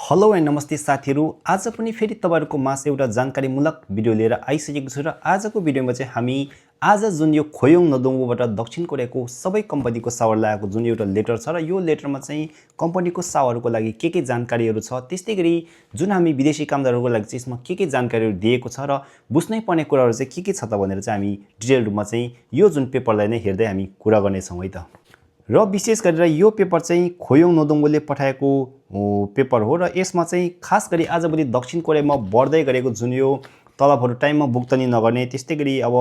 Hello and नमस्ते साथीहरु। आज पनि फेरि तपाईहरुको माझ एउटा जानकारीमूलक भिडियो लिएर आइसकेको छु र आजको भिडियोमा चाहिँ हामी आज जुन यो खोयोङ नदोङ्गोबाट दक्षिण कोरियाको सबै कम्पनीको सावर ल्याएको जुन एउटा लेटर छ र यो लेटरमा चाहिँ कम्पनीको सावरको लागि के जानकारीहरु छ, त्यस्तै गरी जुन हामी विदेशी कामदारहरुको लागि चाहिँ यसमा के जानकारीहरु दिएको छ र बुझ्नै पर्ने कुराहरु चाहिँ के छ त भनेर चाहिँ हामी डिटेल रूपमा चाहिँ यो जुन पेपरलाई नै हेर्दै हामी कुरा गर्ने छौं है त। र विशेष गरेर यो पेपर चाहिँ खोयोङ नदोङ्गोले पठाएको पेपर हो र यसमा चाहिँ खास गरी आजभोलि दक्षिण कोरियामा बढ्दै गरेको जुन यो तलबहरु टाइममा भुक्तानी नगर्ने, त्यस्तै गरी अब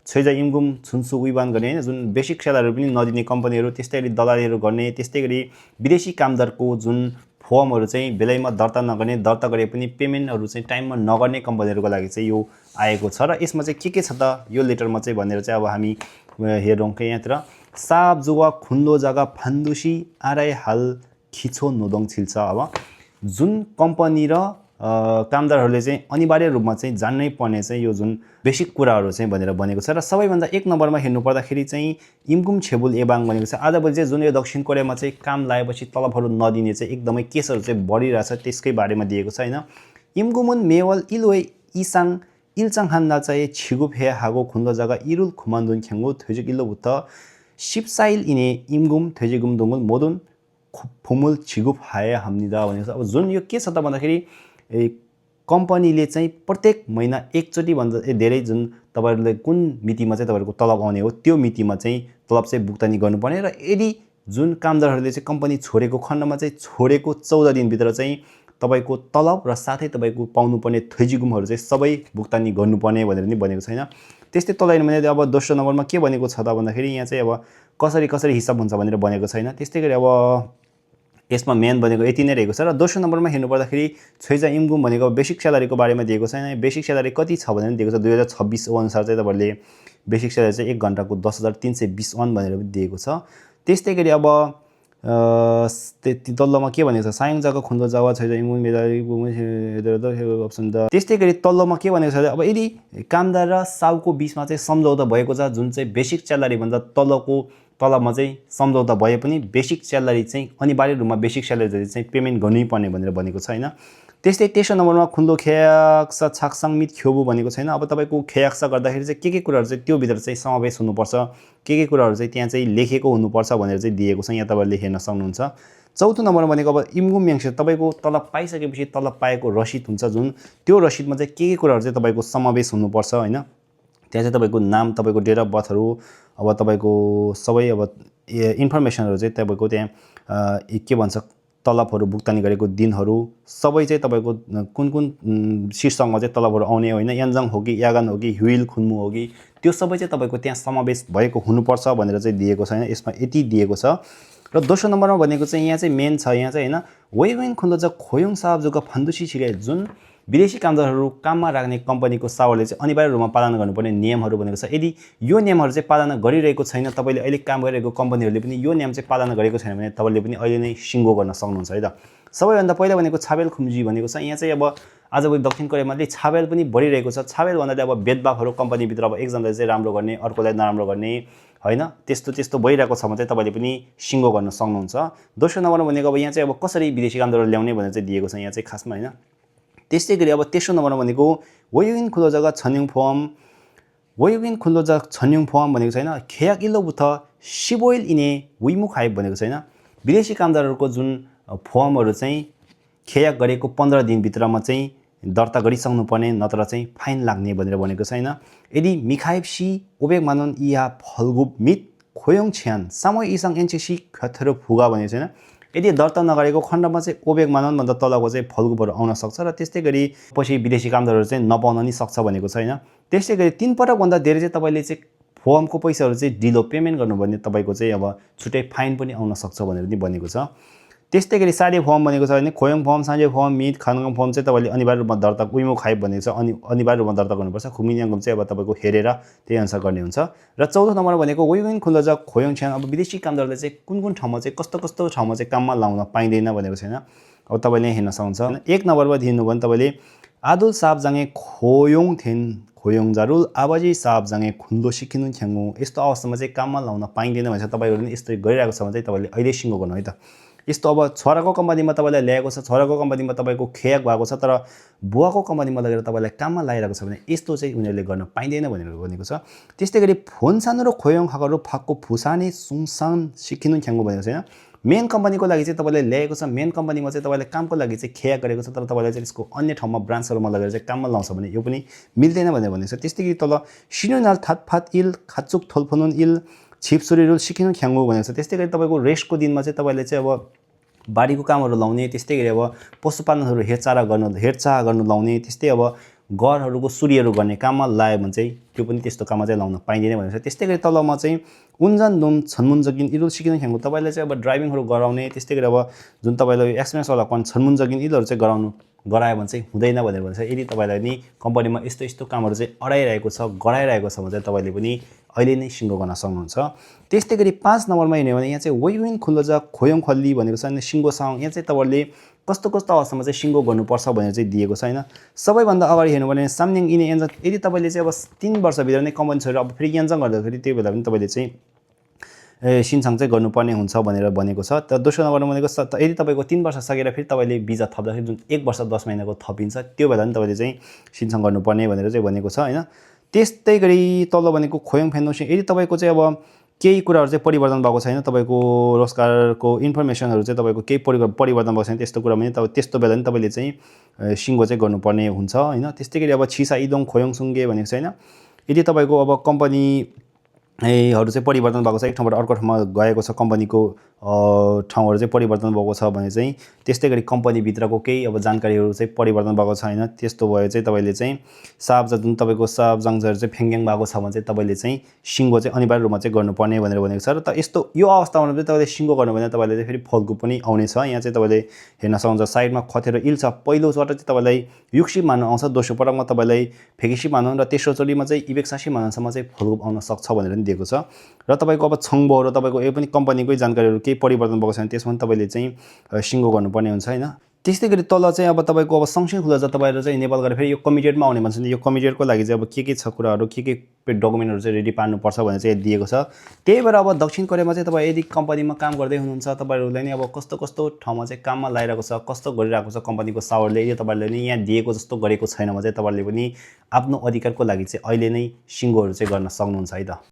छैजा इमगुम छुन्सु उइबान गर्ने हैन जुन बेसिक स्यालेरी पनि नदिने कम्पनीहरु, त्यस्तै गरी दलालीहरु गर्ने, त्यस्तै गरी विदेशी कामदारको जुन फर्महरु चाहिँ बेलैमा दर्ता नगर्ने, दर्ता गरे पनि पेमेन्टहरु चाहिँ टाइममा नगर्ने कम्पनीहरुको लागि चाहिँ यो आएको छ र यसमा चाहिँ के छ त यो लेटरमा चाहिँ भनेर चाहिँ अब हामी हेरौं के यहाँतिर साब जुवा खुन्लो जगा फान्दुसी आराई हाल खिचो नोदोङ छिल्छ। अब जुन कम्पनी र कामदारहरूले चाहिँ अनिवार्य रूपमा चाहिँ जान्नै पर्ने चाहिँ यो जुन बेसिक कुराहरु चाहिँ भनेर बनेको छ र सबैभन्दा एक नम्बरमा हेर्नु पर्दाखेरि चाहिँ इमगुम छेबुल एबाङ भनेको छ। आजभोलि चाहिँ जुन यो दक्षिण कोरियामा चाहिँ काम लाएपछि तलबहरु नदिने चाहिँ एकदमै केसहरु चाहिँ बढिरहेछ, त्यसकै बारेमा दिएको छ हैन। इमगुमुन मेवल इलोए इसाङ इल्चाङ हान्ना चाहिँ छिगुप हे हागो खुन्लो जगा इरुल खुमान्दुन ख्याङ्गो थ्वेजिक इल्लोबुत शिपसाइल इने इमगुम थ्वेजिगुम दुङ्गुल मोदुन फुमुल छिगुप हाए हाम्निदा भनेको छ। अब जुन यो के छ त भन्दाखेरि कम्पनीले चाहिँ प्रत्येक महिना एकचोटी भन्दा धेरै जुन तपाईहरुले कुन मितिमा चाहिँ तपाईहरुको तलब आउने हो त्यो मितिमा चाहिँ तलब चाहिँ भुक्तानी गर्नुपर्ने र यदि जुन कामदारहरूले चाहिँ कम्पनी छोडेको खण्डमा चाहिँ छोडेको 14 दिन भित्र चाहिँ तपाईको तलब र साथै तपाईको पाउनुपर्ने थ्वेजिगुमहरु चाहिँ सबै भुक्तानी गर्नुपर्ने भनेर नि भनेको छैन। त्यस्तै तल भने अब दोस्रो नम्बरमा के भनेको छ त भन्दाखेरि यहाँ चाहिँ अब कसरी हिसाब हुन्छ भनेर भनेको छैन। त्यस्तै गरी अब यसमा मेन भनेको यति नै रहेको छ र दोस्रो नम्बरमा हेर्नु पर्दाखेरि छैजा इमगुम भनेको बेसिक स्यालेरीको बारेमा दिएको छैन। बेसिक स्यालेरी कति छ भनेर दिएको छ 2026 अनुसार चाहिँ तपाईहरुले बेसिक स्यालेरी चाहिँ 1 घण्टाको 10,320 वन भनेर दिएको छ। त्यस्तै गरी अब तल्लोमा के भनेको छ सायङ जग्गा खुन्लो जग्गा छैजा इमगुम मेदारी अप्सन द। त्यस्तै गरी तल्लोमा के भनेको छ अब यदि कामदार र साउको बीचमा चाहिँ सम्झौता भएको छ जुन चाहिँ बेसिक स्यालेरी भन्दा तलको तलबमा चाहिँ सम्झौता भए पनि बेसिक स्यालेरी चाहिँ अनिवार्य रूपमा बेसिक स्यालेरी चाहिँ पेमेन्ट गर्नै पर्ने भनेर भनेको छ हैन। त्यस्तै तेस्रो नम्बरमा खुन्लो ख्याक्सा छाक्साङ मित ख्योबु भनेको छैन। अब तपाईको ख्याक्सा गर्दाखेरि चाहिँ के कुराहरु चाहिँ त्यो भित्र चाहिँ समावेश हुनुपर्छ, के कुराहरु चाहिँ त्यहाँ चाहिँ लेखेको हुनुपर्छ भनेर चाहिँ दिएको छ, यहाँ तपाईहरुले हेर्न सक्नुहुन्छ। चौथो नम्बरमा भनेको अब इमगुम म्याङ्से तपाईको तलब पाइसकेपछि तलब पाएको रसिद हुन्छ जुन त्यो रसिदमा चाहिँ के कुराहरु चाहिँ तपाईको समावेश हुनुपर्छ हैन। त्यहाँ चाहिँ तपाईको नाम, तपाईको डेट अफ बर्थहरु, अब तपाईको सबै अब इन्फर्मेसनहरु चाहिँ तपाईको त्यहाँ के भन्छ तलबहरु भुक्तानी गरेको दिनहरु सबै चाहिँ तपाईको कुन शीर्षकमा चाहिँ तलबहरु आउने होइन, यान्जाङ हो कि यागान हो कि ह्युइल खुन्मु हो कि त्यो सबै चाहिँ तपाईको त्यहाँ समावेश भएको हुनुपर्छ भनेर चाहिँ दिएको छैन। यसमा यति दिएको छ। र दोस्रो नम्बरमा भनेको चाहिँ यहाँ चाहिँ मेन छ, यहाँ चाहिँ हैन वेवेन खुन्लो चाहिँ खोयोङ साब जुका फन्दुसी छिगे जुन विदेशी कामदारहरु काममा राख्ने कम्पनीको सावरले चाहिँ अनिवार्य रूपमा पालन गर्नुपर्ने नियमहरु भनेको छ। यदि यो नियमहरु चाहिँ पालना गरिरहेको छैन, तपाईले अहिले काम गरिरहेको कम्पनीहरुले पनि यो नियम चाहिँ पालना गरेको छैन भने तपाईले पनि अहिले नै सिङ्गो गर्न सक्नुहुन्छ है त। सबैभन्दा पहिला भनेको छाबेल खुम्जी भनेको छ। यहाँ चाहिँ अब आजभोलि दक्षिण कोरियामा चाहिँ छाबेल पनि बढिरहेको छ। छाबेल भन्दा अब भेदभावहरु कम्पनी भित्र अब एकजनाले चाहिँ राम्रो गर्ने अर्कोलाई नराम्रो गर्ने हैन, त्यस्तो भइरहेको छ भने चाहिँ तपाईले पनि सिङ्गो गर्न सक्नुहुन्छ। दोस्रो नम्बरमा भनेको अब यहाँ चाहिँ अब कसरी विदेशी कामदारहरु ल्याउने भनेर चाहिँ दिएको छ यहाँ चाहिँ खासमा हैन। त्यस्तै गरी अब तेस्रो नम्बरमा भनेको वयुइन खुलो जग्गा छन्युङ फर्म वयुइन खुलो जग्गा छन्युङ फर्म भनेको छैन। खेयाक इल्लो बुथ सिबोइल इने विमुख हाइप भनेको छैन। विदेशी कामदारहरुको जुन फर्महरु चाहिँ खेयाक गरेको 15 दिन भित्रमा चाहिँ दर्ता गरिसक्नु पर्ने, नत्र चाहिँ फाइन लाग्ने भनेर भनेको छैन। यदि मिखाइपसी ओबेक मानन इया फल्गुप मित खोयोङ छ्यान सामय इसाङ एनसीसी खथरो फुगा भनेको छैन। यदि दर्ता नगरेको खण्डमा चाहिँ ओबेक मानन भन्दा तलको चाहिँ फल्गुपहरु आउन सक्छ र त्यस्तै गरी पछि विदेशी कामदारहरु चाहिँ नपाउन नि सक्छ भनेको छैन। त्यस्तै गरी 3 पटक भन्दा धेरै चाहिँ तपाईले चाहिँ फर्मको पैसाहरु चाहिँ ढिलो पेमेन्ट गर्नुभयो भने तपाईको चाहिँ अब छुटै फाइन पनि आउन सक्छ भनेर नि भनेको छ। त्यस्तै गरी साडे फर्म भनेको छ भने खोयोङ फर्म, साँझे फर्म, मिट खानगाङ फर्म चाहिँ तपाईले अनिवार्य रूपमा दर्ता उइमो खाइब भनेको छ, अनिवार्य रूपमा दर्ता गर्नुपर्छ। खुमिन्याङगम चाहिँ अब तपाईको हेरेर त्यही अनुसार गर्ने हुन्छ। र चौथो नम्बर भनेको वेयुइन खुल्ला जग खोयोङ छ्यान अब विदेशी कामदारले चाहिँ कुन ठाउँमा चाहिँ कस्तो ठाउँमा चाहिँ काममा लाउन पाइदैन भनेको छैन। अब तपाईले हेर्न सक्नुहुन्छ। एक नम्बरमा दिनु भने तपाईले आदुल साब जाङे खोयोङ थेन खोयोङ जारुल आवाजी साब जाङे खुन्लो सिकिनु ख्याङ्गु यस्तो अवस्थामा चाहिँ काममा लाउन पाइदैन भनेर तपाईहरुले यस्तो गरिरहेको छ भने चाहिँ तपाईले अहिले सिङ्गो गर्नु है त। यस्तो अब छोराको कम्पनीमा तपाईँलाई ल्याएको छ, छोराको कम्पनीमा तपाईँको खेयाक भएको छ, तर बुवाको कम्पनीमा लगेर तपाईँलाई काममा लगाइरहेको छ भने यस्तो चाहिँ उनीहरूले गर्न पाइँदैन भनेर भनेको छ। त्यस्तै गरी फोन सानो र खोयोङ खाएको फाक्को फुसाने सुङसान सिकिनु ख्याङ्गो भनेको छैन। मेन कम्पनीको लागि चाहिँ तपाईँले ल्याएको छ, मेन कम्पनीमा चाहिँ तपाईँले कामको लागि चाहिँ खेया गरेको छ, तर तपाईँलाई चाहिँ यसको अन्य ठाउँमा ब्रान्चहरूमा लगेर चाहिँ काममा लाउँछ भने यो पनि मिल्दैन भनेर भनेको छ। त्यस्तै गरी तल सिनुनाल थातफात इल खाचुक थोल्फनुन इल छिपसुरीरुल सिकिनु ख्याङ्गो भनेको छ। त्यस्तै गरी तपाईँको रेस्टको दिनमा चाहिँ तपाईँले चाहिँ अब बारीको कामहरू लाउने, त्यस्तै गरी अब पशुपालनहरू हेरचाह गर्नु लाउने, त्यस्तै अब घरहरूको सुरीहरू गर्ने काममा लायो भने चाहिँ त्यो पनि त्यस्तो काममा चाहिँ लाउन पाइँदैन भनेको छ। त्यस्तै गरी तलमा चाहिँ उन्जान दुम छन्मुन्जगिन इरुल सिकिनु ख्याङ्गो तपाईँले चाहिँ अब ड्राइभिङहरू गराउने, त्यस्तै गरी अब जुन तपाईँलाई एक्सपिरियन्स वाला छन्मुन्जगिन इलहरू चाहिँ गरायो भने चाहिँ हुँदैन भनेर भन्छ। यदि तपाईँलाई नि कम्पनीमा यस्तो यस्तो कामहरू चाहिँ गराइरहेको छ भने चाहिँ तपाईँले पनि अहिले नै सिङ्गो गर्न सक्नुहुन्छ। त्यस्तै गरी 5 नम्बरमा हेर्ने भने यहाँ चाहिँ वेयुइन खुल्लोजा खोयोङ खल्ली भनेको छ। अनि सिङ्गो साउङ यहाँ चाहिँ तपाईँले कस्तो कस्तो अवस्थामा चाहिँ सिङ्गो गर्नुपर्छ भनेर चाहिँ दिएको छ होइन। सबैभन्दा अगाडि हेर्नु भने सामनिङ इने एन्जन, यदि तपाईँले चाहिँ अब 3 वर्षभित्र नै कम्पनी छोडेर अब फेरि यान्जङ गर्दाखेरि त्यो बेला पनि तपाईँले चाहिँ सिनसाङ चाहिँ गर्नुपर्ने हुन्छ भनेर भनेको छ। त दोस्रो नम्बरमा भनेको यदि तपाईँको 3 वर्ष सकेर फेरि तपाईँले भिजा थप्दाखेरि जुन 1 वर्ष 10 महिनाको थपिन्छ त्यो बेला पनि तपाईँले चाहिँ सिनसाङ गर्नुपर्ने भनेर चाहिँ भनेको छ होइन। त्यस्तै गरी तल भनेको खोयोङ फेन्डोसिङ, यदि तपाईँको चाहिँ अब केही कुराहरू चाहिँ परिवर्तन भएको छैन, तपाईँको रोजगारको इन्फर्मेसनहरू चाहिँ तपाईँको केही परिवर्तन भएको छैन, त्यस्तो कुरा पनि त्यस्तो बेला पनि तपाईँले चाहिँ सिङ्गो चाहिँ गर्नुपर्ने हुन्छ होइन। त्यस्तै गरी अब छिसा इदोङ खोयोङ सुङ्गे भनेको छैन, यदि तपाईँको अब कम्पनीहरू चाहिँ परिवर्तन भएको छ, एक ठाउँबाट अर्को ठाउँमा गएको छ, कम्पनीको ठाउँहरू चाहिँ परिवर्तन भएको छ भने चाहिँ, त्यस्तै गरी कम्पनीभित्रको केही अब जानकारीहरू चाहिँ परिवर्तन भएको छैन, त्यस्तो भयो चाहिँ तपाईँले चाहिँ साबजा जुन तपाईँको साबजाङहरू चाहिँ फ्याङ्ग्याङ भएको छ भने चाहिँ तपाईँले चाहिँ सिङ्गो चाहिँ अनिवार्य रूपमा चाहिँ गर्नुपर्ने भनेर भनेको छ। र त यस्तो यो अवस्थामा चाहिँ तपाईँले सिङ्गो गर्नु भने तपाईँले चाहिँ फेरि फल्गु पनि आउनेछ। यहाँ चाहिँ तपाईँले हेर्न सक्नुहुन्छ साइडमा खतेर इल छ, पहिलोचोटि चाहिँ तपाईँलाई युक्सी मान्नु आउँछ, दोस्रो पटकमा तपाईँलाई फेकिसी मान्नु र तेस्रोचोटिमा चाहिँ इबेक्सासी मान्नुसम्म चाहिँ फल्गु आउन सक्छ भनेर पनि दिएको छ। र तपाईँको अब छङ्बो र तपाईँको यो पनि कम्पनीकै जानकारीहरू केही परिवर्तन भएको छैन, त्यसमा पनि तपाईँले चाहिँ सिङ्गो गर्नुपर्ने हुन्छ होइन। त्यस्तै गरी तल चाहिँ अब तपाईँको अब सँगसँगै खुल्दा चाहिँ तपाईँहरू चाहिँ नेपाल गएर फेरि यो कमिटेडमा आउने भन्छ नि, यो कमिटेडको लागि चाहिँ अब के छ कुराहरू के डकुमेन्टहरू चाहिँ रेडी पार्नुपर्छ भनेर चाहिँ दिएको छ। त्यही भएर अब दक्षिण कोरियामा चाहिँ तपाईँ यदि कम्पनीमा काम गर्दै हुनुहुन्छ, तपाईँहरूलाई नै अब कस्तो कस्तो ठाउँमा चाहिँ काममा लगाइरहेको छ, कस्तो गरिरहेको छ कम्पनीको सावरले, यदि तपाईँहरूले नि यहाँ दिएको जस्तो गरेको छैन भने चाहिँ तपाईँहरूले पनि आफ्नो अधिकारको लागि चाहिँ अहिले नै सिङ्गोहरू चाहिँ गर्न सक्नुहुन्छ है त।